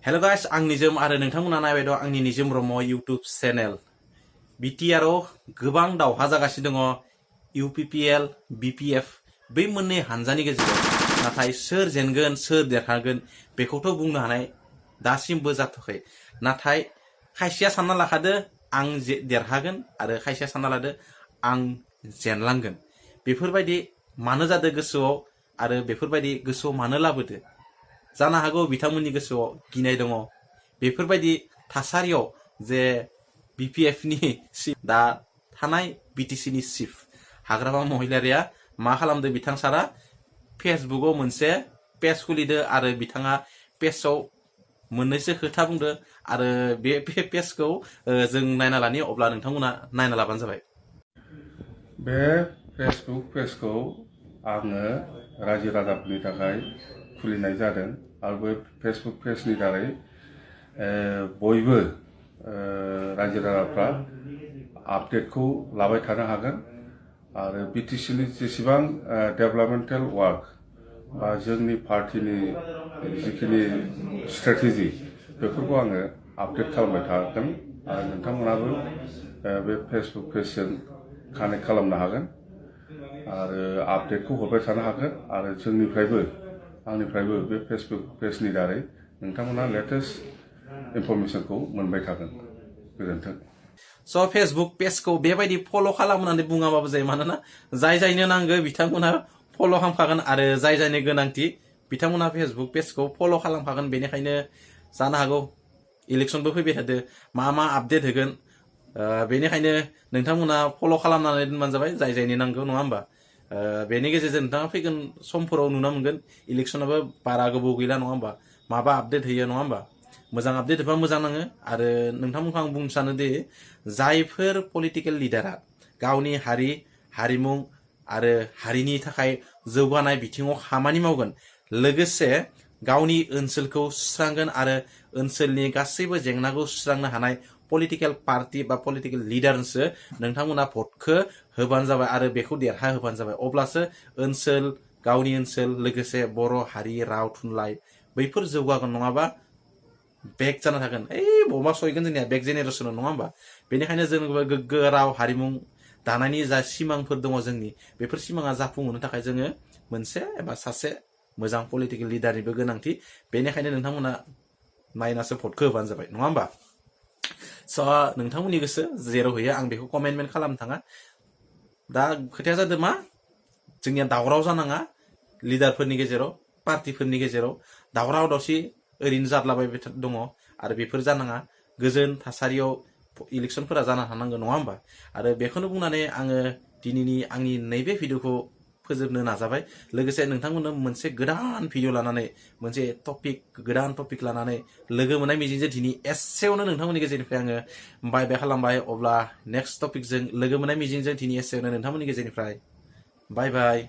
Hello guys, आं निजम आरो नोंथांमोना नायबाय दं आंनि निजम ब्रह्म YouTube चेनेल। BTR गोबां दावहा जागासिनो दङ UPPL, BPF बै मोननै हानजानि गेजेराव। नाथाय सोर जेनगोन सोर देरहागोन बेखौथ' बुंनो हानाय दासिमबो जाथ'खै। नाथाय खायसेया सानना लाखादो आं देरहागोन आरो खायसेया सानना लादो आं जेनलांगोन। बेफोरबायदि मानो जादो गोसोआव आरो बेफोरबायदि गोसोआव मानो लाबोदो? जानो हागौ बिथांमोननि गोसोआव गिनाय दङ। बेफोरबायदि थासारियाव जे BPF नि दा थानाय BTC नि चिफ हाग्रामा महिलारिया मा खालामदो बिथां सारा फेसबुकआव मोनसे पेज खुलिदो आरो बिथाङा पेजआव मोननैसो खोथा बुंदो आरो बे पेजखौ जों नायना लानि अब्ला नोंथांमोना नायना लाबानो जाबाय। बे फेसबुक पेजखौ आङो रायजो राजाफोरनि थाखाय खुलिनाय जादों आरो बे फेसबुक पेजनि दारै बयबो रायजो राजाफ्रा आपडेटखौ लाबाय थानो हागोन आरो BTC नि जेसेबां डेभेलपमेन्टेल वार्क बा जोंनि पार्टिनि जिखिनि स्ट्रेटेजि बेफोरखौ आङो आपडेट खालामबाय थागोन आरो नोंथांमोनाबो बे फेसबुक पेजजों कानेक्ट खालामनो हागोन आरो आपडेटखौ हरबाय थानो हागोन आरो जोंनिफ्रायबो आंनिफ्रायबो बे फेसबुक पेजनि दारै नोंथांमोना लेटेस्ट इनफरमेशनखौ मोनबाय थागोन। गोजोन्थों। स' फेसबुक पेजखौ बेबायदि फल' खालामनानै बुङाबाबो जायो, मानोना जाय जायनो नांगौ बिथांमोना फल' खालामखागोन आरो जाय जायनो गोनांथि बिथांमोना फेसबुक पेजखौ फल' खालामखागोन। बेनिखायनो जानो हागौ इलेक्शनबो फैबाय थादो मा मा आपडेट होगोन, बेनिखायनो नोंथांमोना फल' खालामनानै दोनबानो जाबाय जाय जायनो नांगौ, नङा होमबा? बेनि गेजेरजों नोंथाङा फैगोन समफोराव नुनो मोनगोन इलेक्शनाबो बारा गोबाव गैला, नङा होमबा? माबा आपडेट होयो, नङा होमबा? मोजां आपडेट होबा मोजां नाङो आरो नोंथांमोनखौ आं बुंनो सानो दि जायफोर पलिटिकेल लिडारा गावनि हारि हारिमु आरो हारिनि थाखाय जौगानाय बिथिङाव खामानि मावगोन, लोगोसे गावनि ओनसोलखौ सुस्रांगोन आरो ओनसोलनि गासैबो जेंनाखौ सुस्रांनो हानाय पलिटिकेल पार्टी बा पलिटिकेल लिडारसो नोंथांमोना भटखौ होबानो जाबाय आरो बेखौ देरहा होबानो जाबाय। अब्लासो ओनसोल गावनि ओनसोल लोगोसे बर' हारि राव थुनलाइ बैफोर जौगागोन, नङाबा बेक जाना थागोन। बबा सहैगोन जोंनिया बेक जेनेरेसन, नङा होमबा? बेनिखायनो जोंबो गोग्गो राव हारिमु दानायनि जा सिमांफोर दङ जोंनि, बेफोर सिमाङा जाफुंहोनो थाखाय जोङो मोनसे एबा सासे मोजां पलिटिकेल लिडारनिबो गोनांथि। बेनिखायनो नोंथांमोना नायनासो भटखौ होबानो जाबाय, नङा होमबा? स' नोंथांमोननि गोसो जेराव होयो आं बेखौ कमेन्टमेन्ट खालामनो थाङा। दा खोथाया जादों मा, जोंनिया दावराव जानाङा लिडारफोरनि गेजेराव, पार्टिफोरनि गेजेराव दावराव दावसि ओरैनो जादलाबायबाय दङ आरो बेफोर जानाङा। गोजोन थासारियाव इलेक्शनफोरा जाना थानांगौ, नङा होमबा? आरो बेखौनो बुंनानै आङो दिनैनि आंनि नैबे भिडिअखौ फोजोबनो नाजाबाय। लोगोसे नोंथांमोननो मोनसे गोदान भिडिअ लानानै मोनसे गोदान टपिक लानानै लोगो मोननाय मिजिंजों दिनै एसेयावनो नोंथांमोननि गेजेरनिफ्राय आङो बाय बाय खालामबाय। अब्ला नेक्स्ट टपिकजों लोगो मोननाय मिजिंजों दिनै एसेयावनो नोंथांमोननि गेजेरनिफ्राय बाय बाय।